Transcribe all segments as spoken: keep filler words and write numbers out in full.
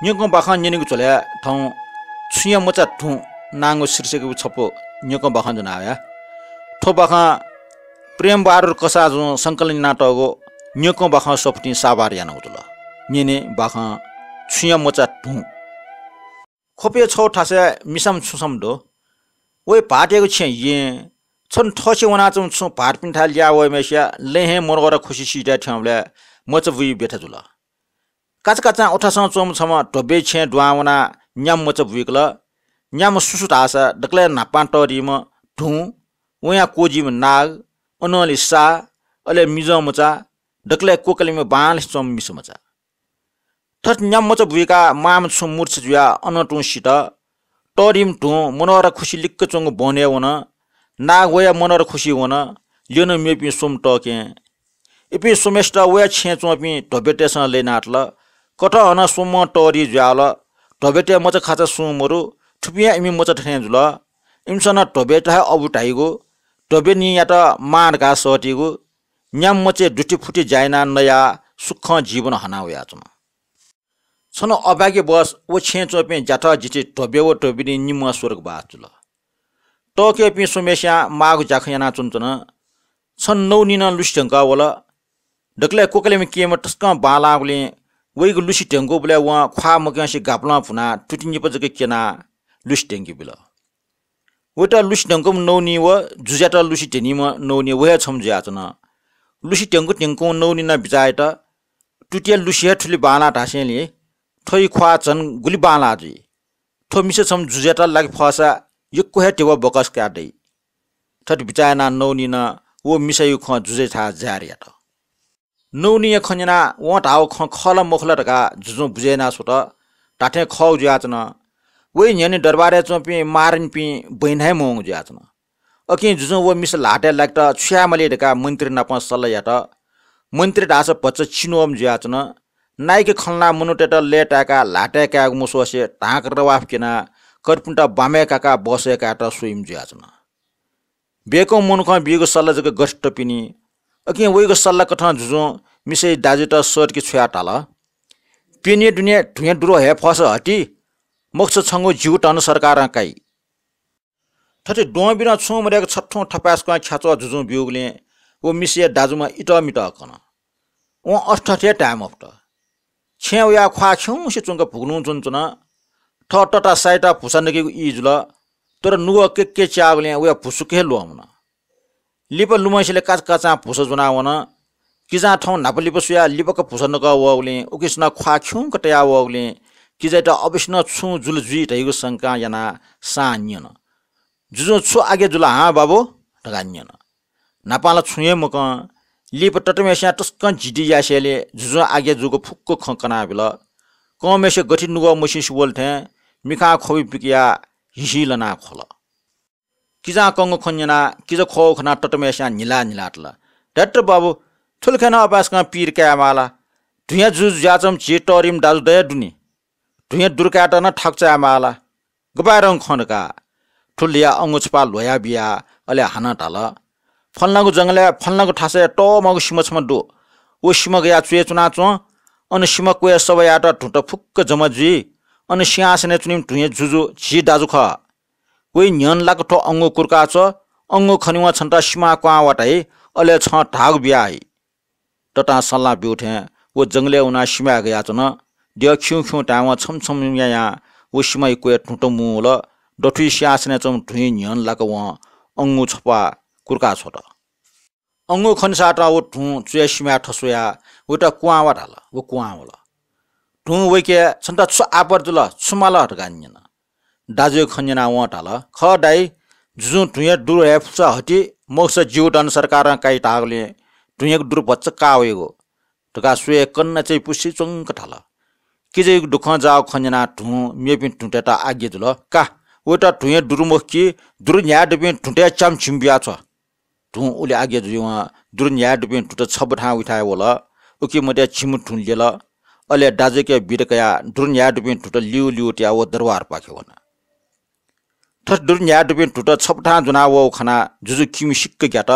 न्यंकं बाखं न्यनेगु झ्वलय् थौं छुँया मचा धुँ नांगु शीर्षकयागु छपु न्यंकं बाखं ज्वना वया। थ्व बाखं प्रेम बहादुर कसाःजुं संकलन यानातःगु न्यंकं बाखं सफुतिं साभार यानागु जुल। न्यने बाखं छुँया मचा धुँ। ख्वपय् छौ थासय् मिसाम्ह छुसाम्ह दु। वय् भाःतयागु छेँ येँ। छन्हु थःछेँ वनाच्वंम्ह छुं भाःतपिन्थाय् ल्याः वःम्हय्सिया लँय् हे मनोहर खुसि सिधये थ्यंबलय् मचा बुइ ब्यथा जुल। काचाकाचां उथासं च्वंम्ह छम्ह ध्वबय् छेँय् दुहां वनाः न्याम्ह मचा बुइकल। न्याम्ह सु सु धाःसा दकलय् न्हापां तःधिम्ह धुँ, वयां क्वःजिम्ह नाग, अनंलि सा, अले मिजं मचा, दकलय् क्वकलिम्ह बांलासे च्वंम्ह मिसा मचा। थथे न्याम्ह मचा बुइकाः मांम्ह छुं मूर्छा जुयाः अनं तुं सित। तःधिम्ह धुं मनोहर खुसि लिक्क च्वंगु बहनय् वन। नाग वया मनोहर खुसि वन। ल्यन मेपिं स्वम्ह तःकें। इपिं स्वम्हय्सित वया छेँय् च्वंपिं ध्वबय्तय्सं लय् यानातल। कथं हनं स्वम्हं तःधि जुयावल। ध्वबय्तय् मचा खाचा सुं मदु। थुपिं हे इमि मचा थें जुल। इमिसं नं ध्वबय्त हे अबु धाइगु, ध्वबय् निंयात मां धकाः सःतीगु, न्याम्ह मचाय् दुथि फुथि ज्या यानाः नयाः सुखं जीवन हना वयाच्वन। छन्हु अभाग्यवश व छेँय् च्वंपिं ज्याथ जिथि ध्वबय् व ध्वबय् निं निम्हं स्वर्गवास जुल। तःकेपिं स्वम्हय्सियां माःगु ज्याखँ यानाच्वनाच्वन। छन्हु नौनिनं लुसि धयंकः वल। दकलय् क्वकलिम्ह केहेँ तसकं बांलाःगुलिं वइगु लुसि धयंकूबलय् वं ख्वाः मक्यंसे गापलं भुनाः तुति निपा जक क्यनाः लुसि धयंके बिल। वयात लुसि धयंकूम्ह नौनि व जुजुयात लुसि धयनीम्ह नौनि व हे छम्ह जुयाच्वन। लुसि धयंकूधयंकूम्ह नौनिनं बिचाः यात, तुतिया लुसि हे थुलि बांलाः धासेंलि थ्वया ख्वाः झन गुलि बांलाः जुइ। थ्व मिसा छम्ह जुजुयात लाके फःसा यक्व हे धिबा बकस काये दइ। थथे बिचाः यानाः नौनिनं व मिसाया खँ जुजुयाथाय् जाहेर यात। नौनिया खँ न्यनाः वं धाःगु खँ खः ला मखु ला धकाः जुजुं बुझे याना स्वत। धात्थें खःगु जुयाच्वन। वइ न्ह्यःने दरबारय् च्वंपिं महारानीपिं बहिन हे मवंगु जुयाच्वन। अकिं जुजुं व मिसा ल्हातय् लाकेत छु यायेमाली धकाः मन्त्री नाप सल्लाह यात। मन्त्री धाःसा भचा चिन्वःम्ह जुयाच्वन। नाइके खँ ल्हानाः मनूतय्त लय्ताय्काः ल्हातय् कायेगु मसवसे धांक रवाफ क्यनाः कर्पिन्त बामय् काकाः बसय् कायेत स्वइम्ह जुयाच्वन। बेकं मनुखं बीगु सल्लाह जक गथे तपिनि। अकिं वइगु सल्लाह कथं जुजुं मिसाया दाजुयात सःतके छ्वयाः धाल, प्यन्हु दुने धुँया दुरु हये फःसा हति, मखुसा छंगु जिगु धन सरकारं काइ। थथे द्वंबिनं छुं मदय्क छथुं थपाय्सकं ख्याच्वः जुजुं ब्यूगुलिं व मिसाया दाजुम्ह इतःमितः कन। वं अथे थथे हे धाये मफुत। छेँय् वयाः ख्वाः खिउँसे च्वंक भुगुलुं च्वनाच्वन। थः तता साइत भुसा नकेगु ई जुल। तर नुगः केक्के च्याःगुलिं वया भुसुक हे ल्वःमन। लिपा लुमंसेलय् काचाकाचां भुसा ज्वनाः वन। किजां थौं न्हापा लिपा स्वयाः लिपक भुसा नकः वःगुलिं उकिसनं ख्वाः खिउँक तयाः वःगुलिं किजायात अवश्य नं छुं जुल जुइ धइगु शंकां यानाः सां न्यन। जुजुं छु आज्ञा जुल हां बाबु धकाः न्यन। न्हापां ला छुं हे मकं। लिपा तताम्हय्सियां तसकं जिद्दी यासेंलि जुजुं आज्ञा जूगु फुक्क खँ कनाबिल। कंम्हय्सित गथे नुगः मसिसे वल थें मिखां ख्वबि पिकयाः हिसि लनाः ख्वल। किजां कंगु खँ न्यनाः किजा ख्वःगु खनाः तताम्हय्सियां न्हिला न्हिला तल। ध्यत्त बाबु, थुलि खँ नं अपाय्सकं पीर कायेमाः ला? धुँया जु जुयाच्वंम्ह झी तःधिम्ह दाजु दया दुनि। धुँया दुरु कायेत नं थाकु चायेमाः ला? गपाय् रं खँ धकाः। थुलि धयाः अंगू छपाः ल्ह्वया बियाः अले हानं धाल, फलानागु जंगलय् फलानागु थासय् तःमागु सिमा छम्ह दु। व सिमा गयाः च्वय् च्वनाच्वँ। अन सिमा क्वय् सभा यायेत धुँत फुक्क जमा जुइ। अन सिंहासनय् च्वनीम्ह धुँया जुजु झी दाजु खः। वइ न्ह्यःने लाक थ्व अंगू कुर्का च्व। अंगू खनेवं छन्त सिमां क्वहां वा धाइ, अले छं धाःगु बिया हइ। ततां सल्लाह ब्यू थें व जंगलय् वनाः सिमाय् गयाच्वन। द्यः खिउँ खिउँ धायेवं छम्ह छम्ह यायां व सिमाया क्वय् धुँत मुंवल। दथुइ सिंहासनय् च्वंम्ह धुँया न्ह्यःने लाक वं अंगू छपाः कुर्का छ्वत। अंगू खनेसातं व धुँ च्वय् सिमाय् थस्वयाः वयात क्वहां वा धाल। व क्वहां वल। धुं वइके छन्त छु आपत जुल, छु माल धकाः न्यन। दाजुया खँ न्यनाः वं धाल, खः दाइ, जुजुं धुँया दुरु हये फुसा हति, मखुसा जिगु धन सरकारं काइ धाःगुलिं धुँयागु दुरु भचा काः वइगु धकाः स्वयाः कन्ना चाहिँ पुसे च्वंक धाल। किजायागु दुःखं जाःगु खँ न्यनाः धुं मेपिं धुँतय्त आज्ञा जुल, का, वयात धुँया दुरु मखु कि, दुरु न्ह्याये दुपिं धुँतय् च्याम्ह झिम्ह बियाछ्व। धुं उलि आज्ञा जुइवं दुरु न्ह्याये दुपिं धुँत छपु थां उइथाय् वल। उकी मध्य झिम्ह धुं ल्यल। अले दाजुके बिदा कयाः दुरु न्ह्याये दुपिं धुँत लिउ लिउ तयाः व दरबारपाखे वन। थथे दुरु न्ह्याये दुपिं धुँत छपु थां ज्वनाः वःगु खनाः जुजु किमि सिक्क ग्यात।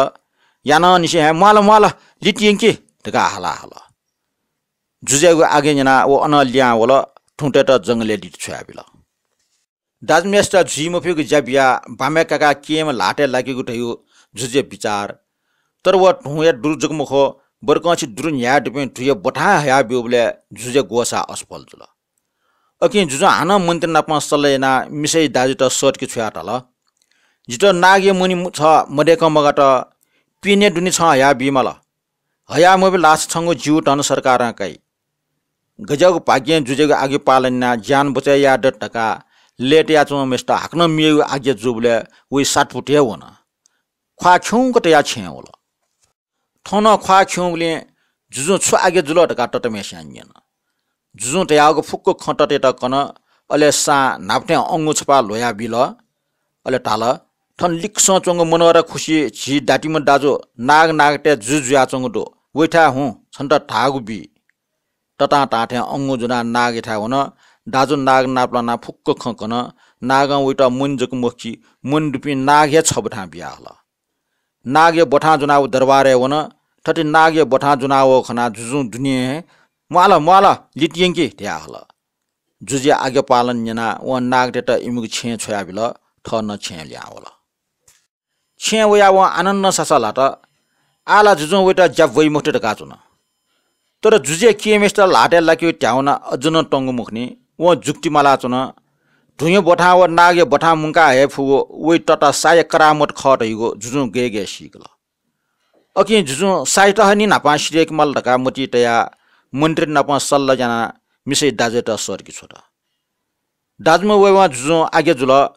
यानंनिसें हे म्वाल म्वाल, लित यंकि धकाः हाला हल। जुजुयागु आज्ञा न्यनाः व अनं लिहां वल। धुंतय्त जंगलय् लित छ्वयाबिल। दाजुम्हेसित जुइ मफइगु ज्या बियाः बामय् काकाः केहेँम्ह ल्हातय् लाकेगु धइगु जुजुया बिचाः। तर व धुंया दुरु जक मखु, बरकंछि दुरु न्ह्याये दुपिं धुइया ब्वथां हयाब्यूबलय् जुजुया ग्वसाः असफल जुल। अकिं जुजुं हानं मन्त्री नाप सल्लाह यानाः मिसाया दाजुयात सःतके छ्वयाः धाल, "जितः नागया मणि मु-, छ मदय्कं मगात, पिने दुने छं हयाबी माल। हया मबी धाःसा छंगु जिगु धन सरकारं काइ। गज्याःगु भाग्यं जुजुयागु आज्ञा पालन यानाः ज्यान बचय् याये दत" धकाः लय्तायाच्वंम्हेसित हाकनं मियागु आज्ञा जूबलय् वइ सातपुत हे वन। ख्वाः खिउँक तयाः छेँय् वल। थौं नं ख्वाः खिउँबलय् जुजुं छु आज्ञा जुल धकाः तताम्हेसिनं न्यन। जुजुं धयागु फुक्क खँ ततयात कन। अले सां न्हापा थें अंगू छपाः ल्ह्वयाबिल। अले धाल, "थन लिक्कसं च्वंगु मनोहर खुसि झी दातिम्ह दाजु नाग नागतय् जुजु जुयाच्वंगु दु। वइथाय् हुँ, छन्त धाःगु बी।" ततां धाःथें अंगू ज्वनाः नागयाथाय् वन। दाजुं नाग नाप लानाः फुक्क खँ कन। नागं वइत मणि जक मखु कि मणि दुपिं नाग हे छब्वथां बियाहल। नागया ब्वथां ज्वनाः व दरबारय् वन। थथे नागया ब्वथां ज्वनाः वःगु खनाः जुजुं दुने हे, "म्वाल, म्वाल, लित यंकि" धयाहल। जुजुया आज्ञा पालन यानाः वं नागतय्त इमिगु छेँय् छ्वयाबिल। थः नं छेँय् लिहां वल। छेँय् वयाः वं आनन्दं सासः ल्हात। आः ला जुजुं वइत ज्या ब्वइ मखुत धकाः च्वन। तर जुजुया केहेँम्हेसित ल्हातय् लाकेगु ध्याउना अझ नं तंगु मखुनि। वं जुक्ति मालाच्वन। धुंया ब्वथां व नागया ब्वथां मुंका हये फुगु वइ तता साया करामत खः धइगु जुजुं गय् गय् सीकल। अकिं जुजुं सायात हनी न्हापां सिधय्के माल धकाः मतिइ तयाः मन्त्री नाप सल्लाह यानाः मिसाया दाजुयात सःतके छ्वत। दाजुम्ह वयेवं जुजुं आज्ञा जुल,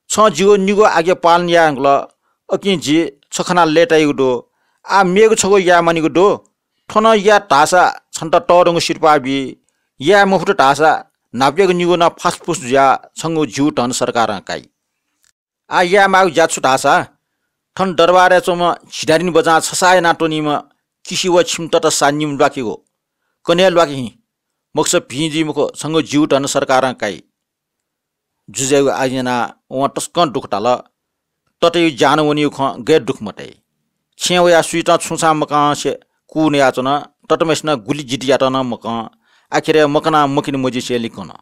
"छं जिगु निगू आज्ञा पालन याये धुंकल, अकिं जि छ खनाः लय्ताइगु दु। आः मेगु छगू याये मानिगु दु। थ्व नं याये धाःसा छन्त तःधंगु सिरपाः बी। याये मफुत धाःसा न्हापायागु निगू नं फासफुस जुयाः छंगु जिगु धन सरकारं काइ। आः याये माःगु ज्या छु धाःसा, थन दरबारय् च्वंम्ह झिदारिन बजां छसाः यानाः त्वनीम्ह किसि व छिमि तता सा निम्ह ल्वाकेगु। कन्हय् ल्वाके हिँ, मखुसा भिं जुइ मखु, छंगु जिगु धन सरकारं काइ।" जुजुयागु आज्ञा यानाः वं तसकं दुःख ताल। तताया ज्यान वनीगु खँ गय् दुःख मताइ। छेँय् वयाः सुयातं छुं छां मकंसे कू नयाच्वन। तताम्हेसिनं गुलि जिद्द यात नं मकं। आखिरय् मकनाः मखुनि मजिसेंलि कन।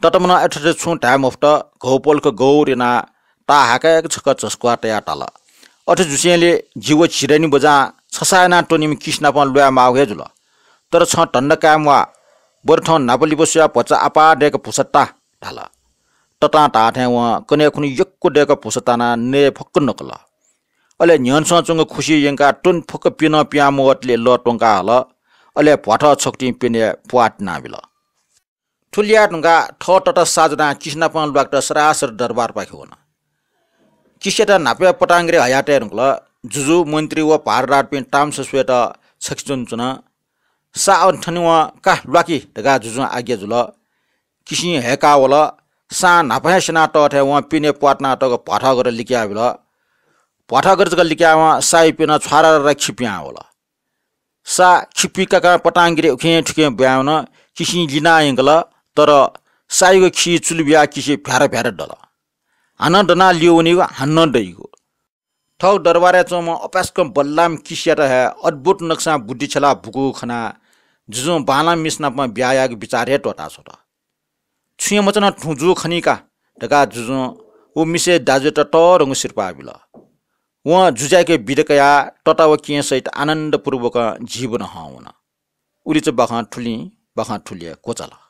तताम्हं अथे थथे छुं धाये मफुत, घौपलख गौर यानाः ताःहाकय्क छकः झसुक्वाः तयाः धाल, "अथे जुसेंलि जि व झिदारिन बजां छसाः यानाः त्वनीम्ह किसि नाप ल्वाये माःगु हे जुल। तर छं धन्दा काये म्वाः, बरु थौं न्हापा लिपा स्वयाः भचा आपाः दय्क भुसा ता" धाल। ततां धाःथें वं कन्हय् खुन्हु यक्व दय्क भुसा तानाः नये फक्क नकल। अले न्ह्यःनेसं च्वंगु खुसि यंकाः त्वने फक्क प्यनं पिहां मवतले लः त्वंकाः हल। अले भ्वाथः छकुतिं प्यनय् प्वाः तिनाबिल। थुलि याये धुंकाः थः तता सा ज्वनाः किसि नाप ल्वाकेत सरासर दरबारपाखे वन। किसियात न्हापाय् पटांगिरी हयातये धुंकल। जुजु, मन्त्री व भारदारपिं तामसा स्वयेत छखे च्वनाच्वन। सा अन थनेवं का ल्वाकि धकाः जुजुं आज्ञा जुल। किसिं हय्काः वल। सां न्हापा हे स्यनातःथें वं प्यनय् प्वाः तिनातःगु भ्वाथःगर लिकयाबिल। भ्वाथःगर जक लिकयावं साया प्यनं छ्वारारारा खिपिहां वल। सा खिपुइकाकां पटांगिरी उखें थुखें ब्वाँय् वन। किसिं लिनाः यंकल, तर सायागु खी चुलि बियाः किसि भ्यार भ्यार दल। हानं दनाः ल्यू वनीगु, हानं दइगु। थःगु दरबारय् च्वंम्ह अपाय्सकं बल्लाःम्ह किसियात हे अद्भुत नक्सां बुद्धि छ्यलाः बुकूगु खनाः जुजुं बांलाःम्ह मिसा नाप ब्याहा यायेगु बिचाः हे त्वःताछ्वत। छुं हे मचानं धुं जूगु खनी का धकाः जुजुं व मिसाया दाजुयात तःधंगु सिरपाः बिल। वं जुजुयाके बिदा कयाः तता व केहेँ सहित आनन्दपूर्वकं जीवन हं वन। उलिचा बाखं थुलिं, बाखं थुलिया क्वचाल।